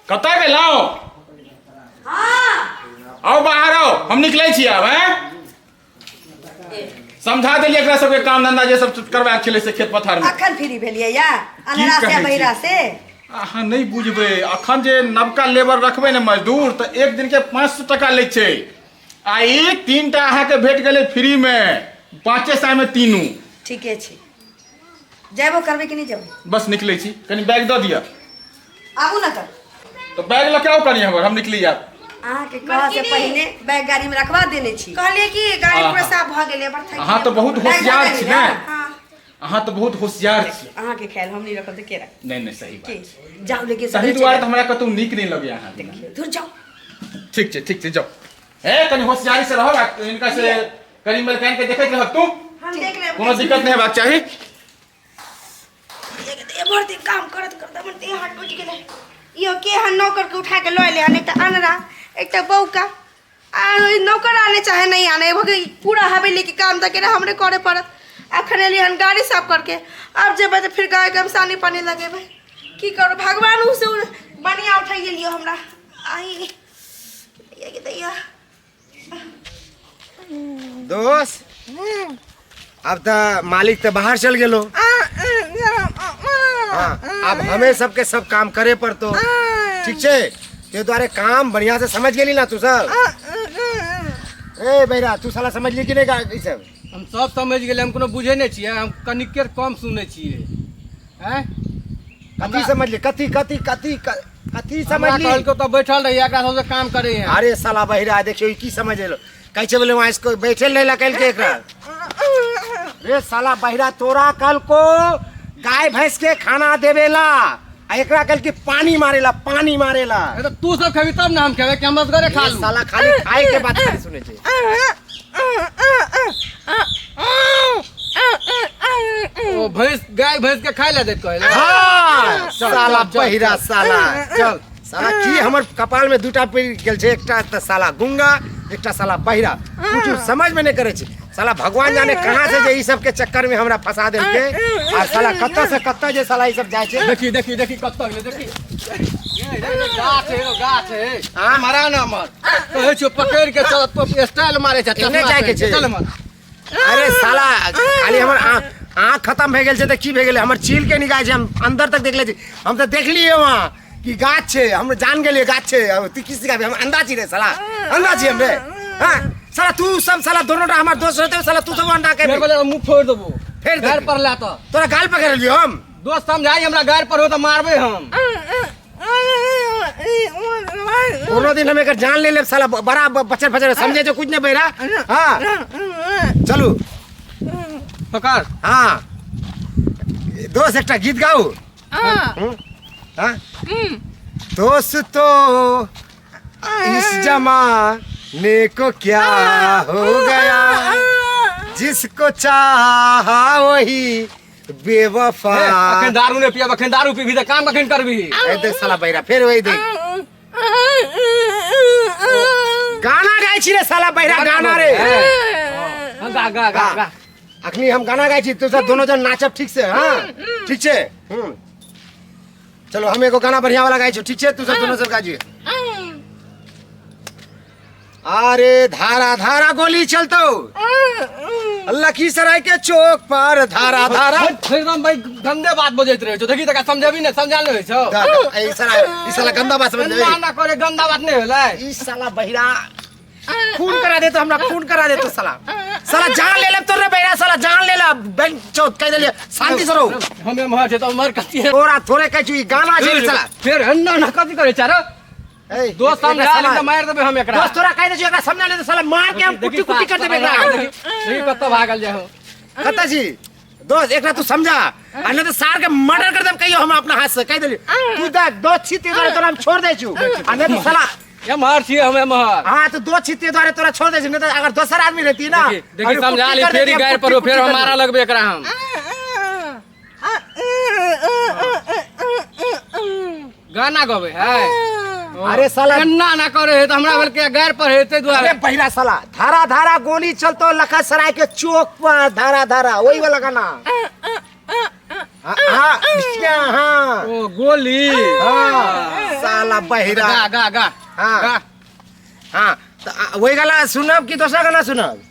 कतऽ गेलहुँ? हाँ। आउ बाहर आउ, हम निकलै छी आब। हैं, समझा देलियै एकरा सबके काम धंधा जे सब करबाक छलै से खेत पथार में। अखन फ्री भेलियै या अन्हरा से कहै छी? बहिरा से। अहाँ नहि बुझबै, अखन जे नवका लेबर रखबै ने मजदूर, तऽ एक दिन के 500 टका लै छै, आ ई 3 टा अहाँके भेट गेलै फ्री में, 500 में तीनू। ठीके छै। जेबो करबै कि नहि जेबै? बस निकलै छी, कनि बैग दऽ दिअ। आबू ने तऽ। तऽ बैग लऽ के आउ कनि हमर, हम निकली आब। अहाँके कहऽ से पहिने बैग गाड़ी में रखवा देने छी। कहलियै कि गाड़ी पूरा आहा। साफ भऽ गेलै, बड़ थाकि अहाँ तऽ बहुत बैग होशियार धऽ छी देली ने। ने? हाँ। अहाँ तऽ बहुत होशियार छी। अहाँके ख्याल हम नहि रखब तऽ के रख? नहि नहि, सही के बात। जाउ, लेकिन तही सवेरे दुआरे तऽ चलि हमरा कतहु नीक नहि लगैया अहाँ बिना। जाउ। दूर जाउ। ठीक छै, ठीक छै, जाउ। हे, कनि होशियारी से रहब आ हिनका से कनि मलकाइन के देखैत रहब तू। हम देख लेब। कोनो दिक्कत नहि हेबाक चाही। भरि दिन काम करत करत हमर देह हाथ टूटि गेलै। इहो के हन नौकर के उठा के लऽ एलै हन, एकटा अनरा, एकटा बौका। आ ओइ नौकर आने चाहे नहीं आने, भऽ गेल पूरा हवेली के काम तऽ केना हमरे करे पड़त। अखन एलियै हन गाड़ी साफ करके, आब जेबै तऽ फिर गाय के हम सानी पानी लगेबै। की करू भगवान, उ से बढ़िआँ उठा गेलियो हमरा। आई दैया। दोस्त, अब तऽ मालिक तऽ बाहर चल गेलो। हाँ, अब हमें सबके सब काम करे पड़तो। ठीक छै, ते दुआरे काम बढ़िया से समझ गेली ना तू सब? ए बैरा, तू साला समझ ली कि नहीं ई सब? हम सब समझ गेलियै। हम कोनो बुझै नहि छियै, हम कनिके कम सुनै छियै। आँय? कथी समझ ली? कथी कथी कथी कथी हमरा समझ ली? कहलकै तऽ बैठल रहिए, एकरा सबसे काम करे है। अरे साला बहिरा, देखियो ई की समझ एलो। कहै छै बोले वहाँ इसको बैठल नहीं लकल के एकरा। रे साला बहिरा, तोरा कल को गाय भैंस के खाना देवेला आ एकरा कल के पानी मारेला, पानी मारेला। ए तऽ तू सब खेबी तब ने हम खेबै, कि हम असगरे खा रे लू? साला, खाली खाए के बात खाली सुनै छै। ओ भैंस, गाय भैंस के खाय ला देत कहले। हाँ, चल, साला चल, चल, बहिरा। चल। साला चल। साला की हमर कपाल में दूटा पड़ि गेल छै, एकटा तऽ साला गुंगा, एकटा साला बहिरा। कुछ समझ में नहीं करे छै। साला भगवान जाने कहाँ से जे ई सब के चक्कर में हमरा फंसा देलकै, आ साला कतऽ से कतऽ जे साला ई सब जाइ छै। देखी देखी देखी, कतऽ गेलै देखी। ए, रे, रे, गाछ है, एगो गाछ है। हाँ? मारा ना मर, कहै छियौ पकड़ि के चल, तो स्टाइल मारे छै। एने चश्मा जाइके पहिर के, छै। चल मर। अरे साला, खाली हमर आँख खत्म भए गेल छै तऽ की भए गेलै? हमर चील के निगाह छै, हम अंदर तक देख ले छी। हम तऽ देखलियै वहाँ कि गाछ छै, हम जान गेलियै गाछ छै। अब तू की सिखाबी? हम अंधा छी रे साला? अंधा छी हम रे? हाँ साला, तू सब साला दोनों टा हमर दोस्त रहते, साला तू सब अंडा के फेर बोले मुंह फोड़ देबो। फेर गार देखी। पर ला तऽ तोरा गाल पकड़ लियो हम। दोस्त, समझाई हमरा, गार पर हो तऽ मारबै हम। कोनो दिन हम एकर जान ले लेब साला। बड़ा बचर बचर समझे जो कुछ नहीं बहरा। हाँ, चलू। पकड़। हाँ दोस्त, एकटा गीत गाउ। हाँ दोस्तों, इस जमाने को क्या हो गया, जिसको चाहा वही बेवफा। ए, अखन दारू नहि पियब, अखन दारू पीबी तऽ काम कखन करबी? ए देख साला बहिरा, फेर वही देख, गाना गाय छी रे साला बहिरा, गाना रे। हाँ, गा गा गा गा। अखनी हम गाना गाय छी, तू सब दोनों जन नाचब, ठीक से? हाँ, ठीक छै। चलो, हम एगो गाना बढ़िया वाला गाय छी, ठीक छै? तू सब दोनों सब गाय। अरे धारा धारा गोली चलतो लखीसराय के चौक पर, धारा धारा। फिर एकदम भाई गंदे बात बजैत रहै छौ। देखी तका, समझेबी ने, समझायल नहि होइ छौ। ई साला, ई साला गंदा बात समझ। ना ना करे, गंदा बात नहि होलै। ई साला बहिरा खून करा देतो हमरा, खून करा देतो साला। साला जान ले ले तोरे बहिरा, साला जान ले ले। बैंक चौथ कह देलिए, शांति से रहो। हमे मर छै तऽ मर कथी है? तोरा थोड़े कहै छी, ई गाना छै रे साला। फेर एन्ना ना कथी करै छै रे? ए, दोस्त, एकरा समझा साला- ले तऽ मारि देबै हम एकरा। दोस्त, तोरा कह दे छी, एकरा समझा ले तऽ साला मार के हम कुट्टी कुट्टी कर देबै एकरा। देखी कतऽ भागल जाइ हो। कतऽ छी दोस्त? एकरा तू समझा आ नहीं तो सार के मर्डर कर देब कहियो हम अपना हाथ से, कह देली। तू देख, दोस्त छी ते दुआरे तोरा हम छोड़ दै छु, आ नहीं तो साला एम्हर छियै हम, एम्हर। हाँ, तो दोस्त छी ते दुआरे तोरा छोड़ दै छु, नहीं तो अगर दोसर आदमी रहती ना, देखी देखी, अरे समझा कुट्टी ली कर फेर देती, हम गारि कुट्टी पर फेर कुट्टी हम कर मारा लगबै एकरा हम। गाना गबै है। अरे साला, एन्ना ना करे है तऽ हमरा भेल के गारि पर है ताहि दुआरे। अरे बहिरा साला, धारा धारा गोली चलतो लखीसराय के चौक पर, धारा धारा, वही वाला गाना। हाँ हाँ, हाँ। ओ गोली। हाँ। साला बहिरा। गा गा गा। हाँ। गा। हाँ, तऽ वही गाना सुनब कि दोसर गाना सुनब?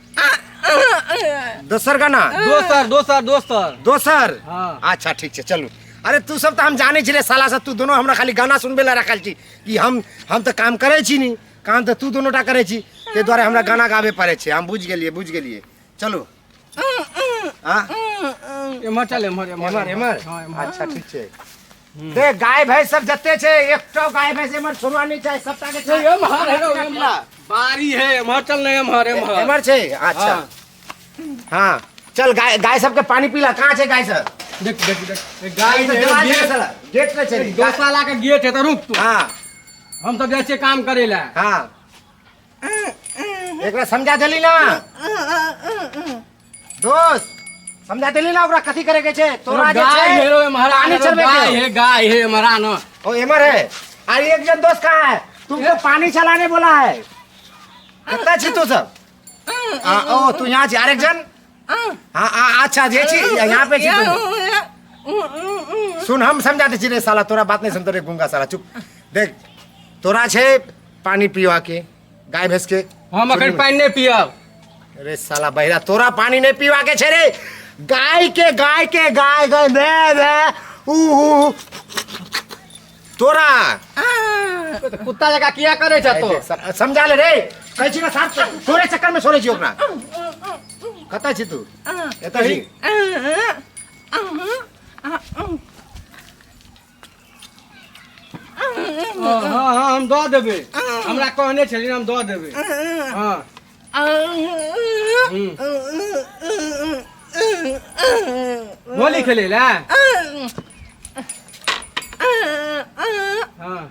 दोसर गाना। दोसर दोसर दोसर। दोसर। हाँ। अच्छा ठीक छै, चलू। अरे तू सब तऽ हम जानै छी रे साला सब, तू दोनो हमरा खाली गाना सुनबे ला रखल छी कि हम तऽ काम करै छी नी, काम तऽ तू दोनो टा करै छी, ताहि दुआरे हमरा गाना गाबे पड़ै छै। हम बुझि गेलियै, बुझि गेलियै। चलू। हाँ? एम्हर चल, एम्हर एम्हर। एम्हर एम्हर। हाँ, एम्हर। अच्छा ठीक छै। देख गाय भैंस सब जते छै, एकटा गाय भैंस एम्हर छोड़वा नहि चाही, सबटा के छै। एम्हर है, एम्हर बारी है, एम्हर चल ने, एम्हर एम्हर। एम्हर छै। अच्छा। हाँ। हाँ चल, गाय गाय सबके पानी पीला। कहाँ छै गाय सब? देख देख देख, एक गाय गाय है, देवाल छै गेट साला, गेट नहि छै। गौशाला के गेट है, तऽ रुक तू। हाँ। हम सब जाइ छियै काम करे ला। हाँ, एकरा समझा देली ना दोस्त, समझा देली ना ओकरा कथी करे के छै तोरा जे गाय छै, है रो, एम्हर पानी आन रो, चढ़बे के। गाय है, गाय है एम्हर आन। ओ एमर है। अरे एक जन दोस्त कहाँ है? तुमको पानी चलाने बोला है। कत्ता छी तू सब? ओ तू यहाँ छी। अरे एक जन, हाँ, अच्छा जे छी यहाँ पे छी तू। सुन, हम समझा दे छी रे साला, तोरा बात नहीं सुनतो रे गुंगा साला, चुप। देख तोरा छै पानी पिवा के गाय भैंस के। हम अखन पानि नहीं पियब। अरे साला बहिरा, तोरा पानी नहीं पीवा के छे रे। गाय के, गाय के, गाय गाय बे बे ऊ ऊ तोरा। तो कुत्ता जका किया करे छ तो? समझा ले रे, कहै छी ना साफ तोरे चक्कर में छोड़ै छी ओकरा। कतऽ छी तू? एतऽ छी। हाँ हाँ, हम दऽ देबै, हमरा कहने छलिन, हम दऽ देबै। हाँ। होली खेले ला। हाँ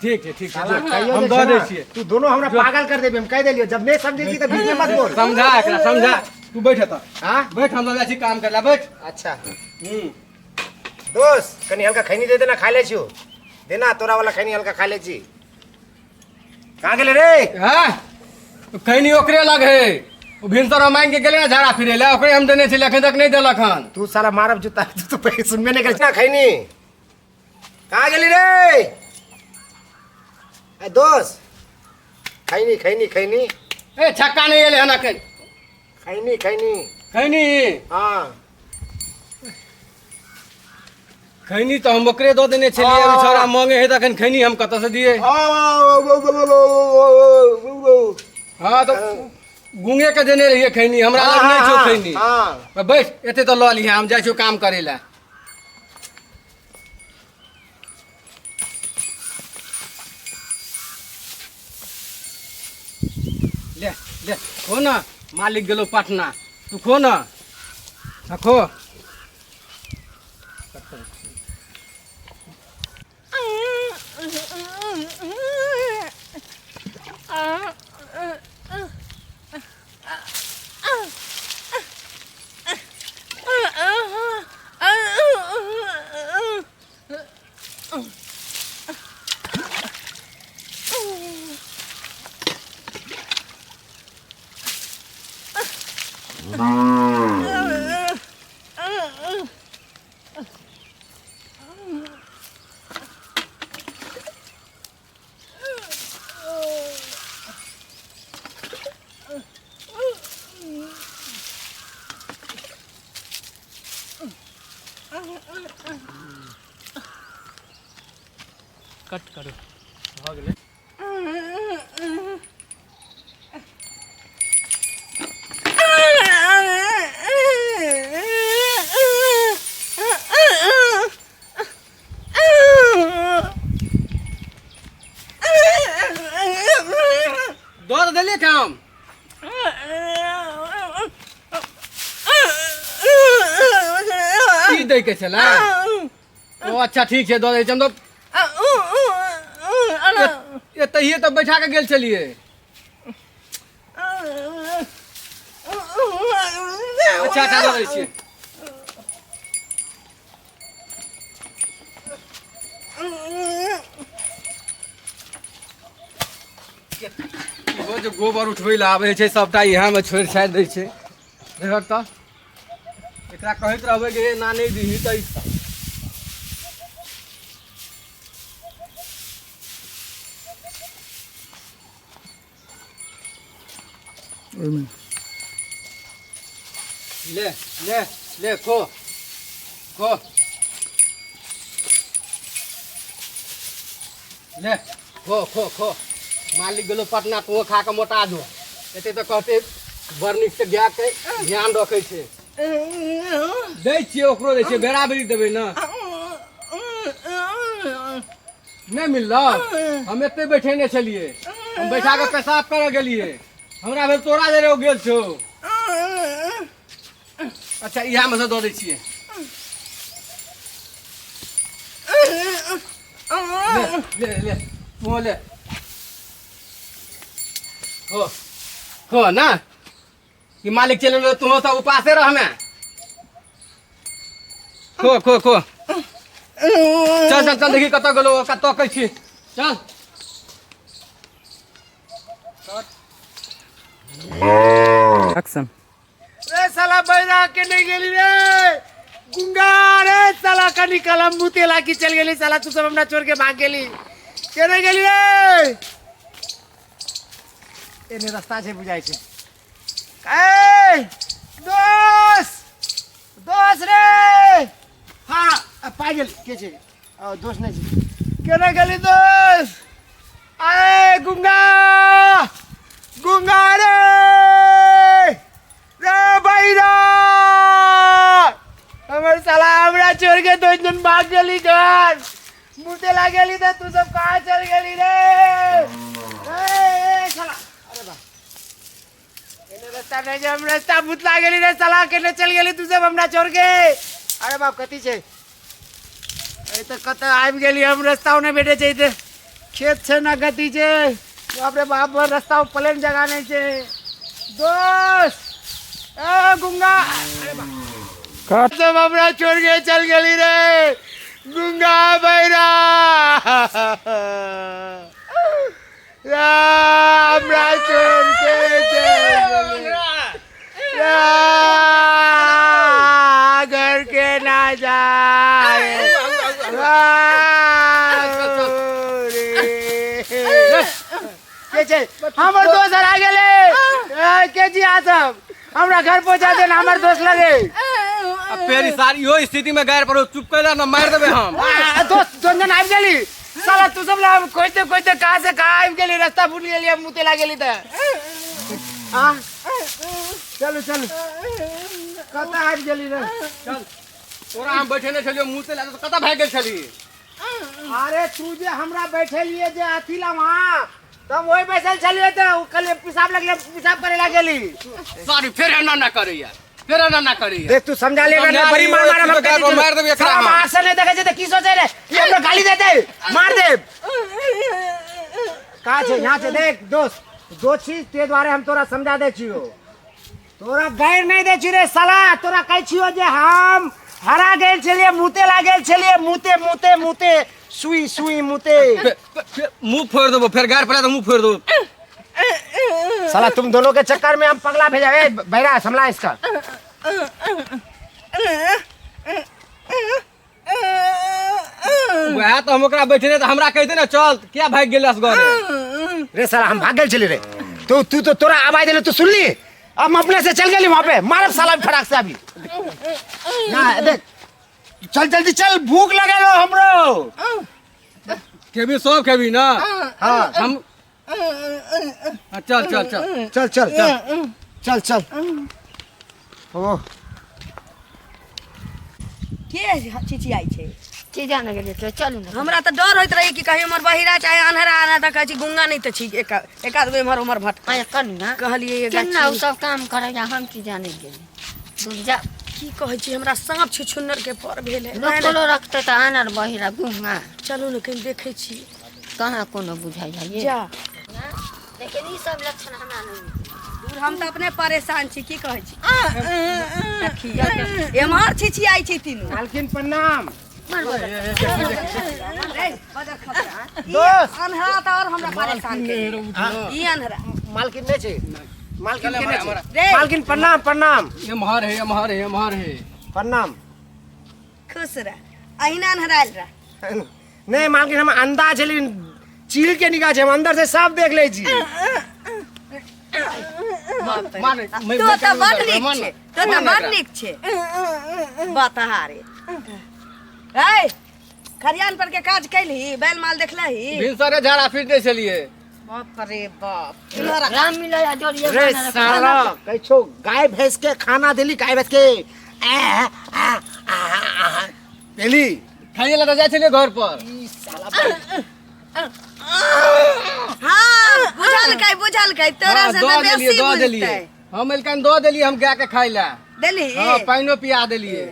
ठीक छै, ठीक छै, साला जो, कहियो हम जे दऽ छै दै ना, छियै। तू दोनों हमरा पागल कर देबे, हम कहि देलियो। जब नहीं समझै छी तऽ बीच में मत बोल। समझा एकरा, समझा। तू बैठ एतऽ। हाँ? बैठ, हम जाइ छी काम करे ला, बैठ। अच्छा। हम्म। दोस्त कनी हल्का खैनी दे देना, खा ले छियो। देना तोरा वाला खैनी हल्का खा ले छी। कहाँ गेले रे? हाँ? खैनी ओकरे लग है, ओ भिनसर मांगि के गेलै ना झाड़ा फिरे ला, ओकरे हम देने छलियै, अखन तक नहीं देलक हन। तू साला मारब जूता, तू तो पैसे सुनबे नहीं करे ना। खैनी कहाँ गेली रे? ए दोस्त खैनी खैनी खैनी। ए छक्का नहीं एलै हन अखन। खैनी खैनी। खैनी? हाँ। खैनी तो हम ओकरे दऽ देने छलियै, अभी छौड़ा मांगे है तऽ अखन खैनी हम कतऽ से दियै? हाँ तो गुंगे के देने रहियै खैनी, हमरा लग नहीं छौ खैनी। हाँ। बैठ, एते तऽ लऽ लिहे, हम जाइ छियौ काम करै लए। ले ले खो ना, मालिक गेलो पटना, तू खो ना। हाँ, खो। कट करू, भऽ गेलै। दऽ तऽ देलियै काम। की दै के छलै? ओ अच्छा ठीक छै, दऽ दै छी। हम तऽ एतहिए तऽ बैठा के गेल छलियै। अच्छा अच्छा, दऽ दै छियै। इहो जे गोबर उठबै लए आबै छै, सबटा इएहमे छोड़ि छाड़ि दै छै। देखक तऽ एकरा कहैत रहबै कि एना नहि दीही तऽ ओहिमे ले ले ले खो खो ले खो खो खो मालिक गेलो पटना तू खा के मोटा जो एते तऽ कहते बड़ नीक से गाय के ध्यान रखै छै दै छियै ओकरो दै छियै बेराबरी देबै ने नहि मिलल हम एते बैठेने छलियै हम बैठा के पेशाब करऽ गेलियै हमरा भेल तोरा जरे ओ गेल छौ अच्छा इएह मे से दऽ दै छियै ले ले ले तू ले हो हो ना कि मालिक चलि गेलो तू सब उपासे रहमे खो खो खो चल चल चल देखी कतऽ गेलो कतऽ कहै छी चल एक्शन रे साला बैरा के नहीं गेली रे गुंगा रे साला कनी कलम मुते लागी चल गेली साला तू सब हमरा छोड़ के भाग गेली के नहीं गेली रे एने रास्ता छै बुझाइ छै ए दोस दोस रे हाँ पाइ गेल के छै दोस नहि छै केना गेली दोस आए गुंगा गुंगा रे रे बैरा हमर साला हमरा छोड़ के दो जन भाग गेली घर मुते लागेली त तू सब कहाँ चल गेली रे ए, ए, साला अरे बा एने रास्ता नहीं जे हम रास्ता भूतला गेली रे साला केने चल गेली तू सब हमरा छोड़ के अरे बाप कथी छै ए तऽ कतऽ आबि गेली हम रास्ता नहि भेटै छै तऽ खेत छै ना गति छै बाप रे बाप रास्ता प्लेन जगह नहि छै दोस्त ए गुंगा अरे बाप कट सब हमरा छोड़ के चल गेली रे गुंगा बैरा हमरा छोड़ के चल गेली घर के ना जाए के छै हमर दोस्त हरा गेलै ए, के जी आ सब हमरा घर पहुंचा देना हमर दोस्त लगे आ फेर ई सार इहो स्थिति में गारि पर चुप कैला ना मारि देबै हम आ, दोस्त जोन आबि गेली साला तू सब ला खोजते खोजते कहाँ से कहाँ आबि गेली रास्ता भूल गेली हम मुते लागेली तऽ आ चलू चलू कतऽ आबि गेली रे चल तोरा हम बैठेने छलियो मुँह से लागल कतऽ भागि गेल छली अरे तू जे हमरा बैठेलिए जे अथी ला वहाँ तऽ हम वही बैसल छलियै तऽ ओ कहलियै पेशाब लगले पेशाब करे लागेली सॉरी फेर एना ना करैया फेर एना ना करैया देख तू समझा लेगा ना समझा बड़ी मार लियो, मार हम तू तो कह मार देबी एकरा हम। मार से नहीं देखे छै तऽ की सोचे रे ई हमरा गाली देते मार दे का छै यहाँ छै देख दोस्त दो चीज ते द्वारे हम तोरा समझा दे छियो तोरा गैर नहीं दे छी रे साला तोरा कहै छियो जे हम हरा गेल छलिए मुते लागेल छलिए मुते मुते मुते सुई सुई मुते मुंह फोड़ देबो फेर गार पड़ा तो मुंह फोड़ देबो साला तुम दोनों के चक्कर में हम पगला भेजा ए बैरा संभला इसका वएह तऽ हम ओकरा बैठेने तऽ हमरा कहिते ने चल किया भागि गेल असगरे रे साला हम भाग गेल छली रे तू तू तो तोरा आवाज देले तू सुनली हम अपने से चल गेली वहां पे मारब साला फटाक से अभी ना देख चल जल्दी चल भूख लगल हो हमरो खेबी सब खेबी ना हाँ हम हाँ, चल चल चल चल चल चल चल चल ओ के चिचियाइ छै की जाने गेलियै तो चलू ने हमरा तऽ डर होइत रहै कि कहीं हमर बहिरा चाहे अन्हरा आना तऽ कहै छी गुंगा नहि तऽ छी एक एकाध गो एम्हर ओम्हर भटक अरे कनिया कहलियै ये केना गाछी ओ सब काम करे हम की जाने गेलियै दूर जा की कहै छी हमरा साँप छुछुन्नर के पर भेल है नौकरो रखते तऽ आनर बहिरा गुंगा चलू ने कहीं देखै छी कहाँ कोनो बुझाइ है जा लेकिन ई सब लक्षण हमरा नहि दूर हम तऽ अपने परेशान छी की कहै छी देखियौ एम्हर छिछियाइ छी तीनू मालकिन प्रणाम रे, बदर खतरा। ई अन्हरा तऽ आओर हमरा परेशान केलक। ई अन्हरा मालकिन नहि छै मालकिन के नहि छै रे मालकिन प्रणाम प्रणाम एम्हर है एम्हर है एम्हर है प्रणाम खुश रह अहिना अन्हरायल रह नहीं मालकिन हम अंदाज है लेकिन चील के निगाह छै हम अंदर से सब देख ले छी बाप रे। मार तो तऽ बड नीक छै, तो तऽ बड नीक छै। बतहारे ऐ, खरियान पर के काज कैलही? बैल माल देखलही? भिनसरे झाड़ा फिर दै छलियै। बाप रे बाप। राम मिले आ जोड़िए। रे साला, कहै छौ गाय भैंस के खाना देली, गाय भैंस के आ आ आ आ देली। खाइए लए तऽ जाइ छलियै घर पर। हाँ, बुझलकै बुझलकै तोरा हाँ, से दऽ तऽ देलियै बेसी दऽ देलियै। बुझतै। हम एलकन दऽ देलियै हम गाय के खाइ लए। देलही? हाँ, पानिओ पिया देलियै।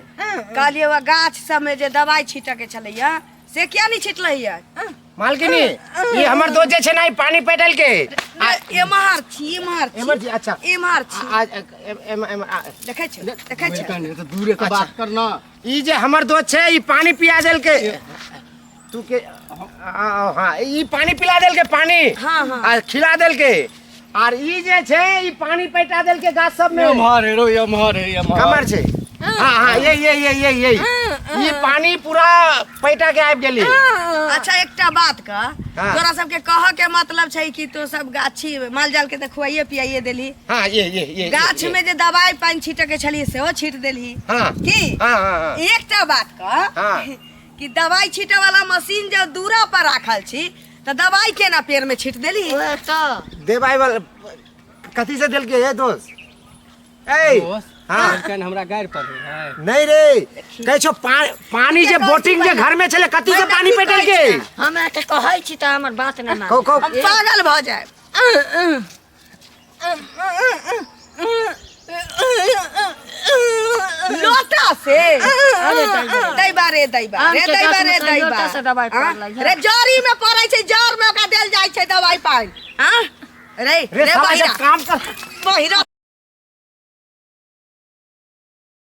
कहलियै वह गाछ सबमे जे दवाई छीटऽ के छलैया से किया नहि छिटलैया? मालकिनी, ई हमर दोस्त जे छै ने, ई पानी पेटल के। एम्हर छी, एम्हर छी। एम्हर छी, अच्छा। एम्हर छी। आ एम एम एम आ- देखै छै, देखै छै। एलकन तऽ दूरे से बात करना। ई जे हमर दोस्त छै, ई पानी पिया देलकै तू के। हाँ, ई पानी पिला देलकै पानी। हाँ, हाँ। आ खिला देलकै, आर ई जे छै ई पानी पैटा देलकै गाछ सब में। एम्हर हे रो, एम्हर हे, एम्हर। कमर छै। हाँ हाँ, ये ये ये ये ये ई पानी पूरा पैटा के आबि गेली। अच्छा, एकटा बात कह। हाँ। तोरा सबके कह के मतलब छै कि तो सब गाछी माल जाल के तऽ खुआइए पियाइए देलही। हाँ, ये ये ये गाछ में जे दवाई पानि छीटऽ के छलियै सेहो छीट देलही। हाँ। की? हाँ हाँ हाँ। एकटा बात कह। हाँ। कि दवाई छीटे वाला मशीन जब दूरा पर राखल छी तऽ दवाई केना पेड़ में छीट देलही? ओए तऽ देवाई वाला कथी से देलकै हे दोस्त? ए। दोस्त। हाँ। एलकन हमरा गारि पड़े है। नहीं रे, कहै छौ पानी जे बोटिंग जे घर में छलै, कथी से पानी पेटल के? हमरा के कहै छी तऽ हमर बात नहि कहो मानै। कहो। हम पागल भऽ जायब। लोटा से दैबा रे, दैबा रे। आमके दैबा गाछमे रे। तऽ दैबा लोटा से दबाइ आँ? पड़लै है। रे, जड़ी में पड़ै छै, जड़ में ओकरा देल जाइ छै दवाई पानि। आँ रे। रे रे साला बहिरा। जब काम कर बहिरा।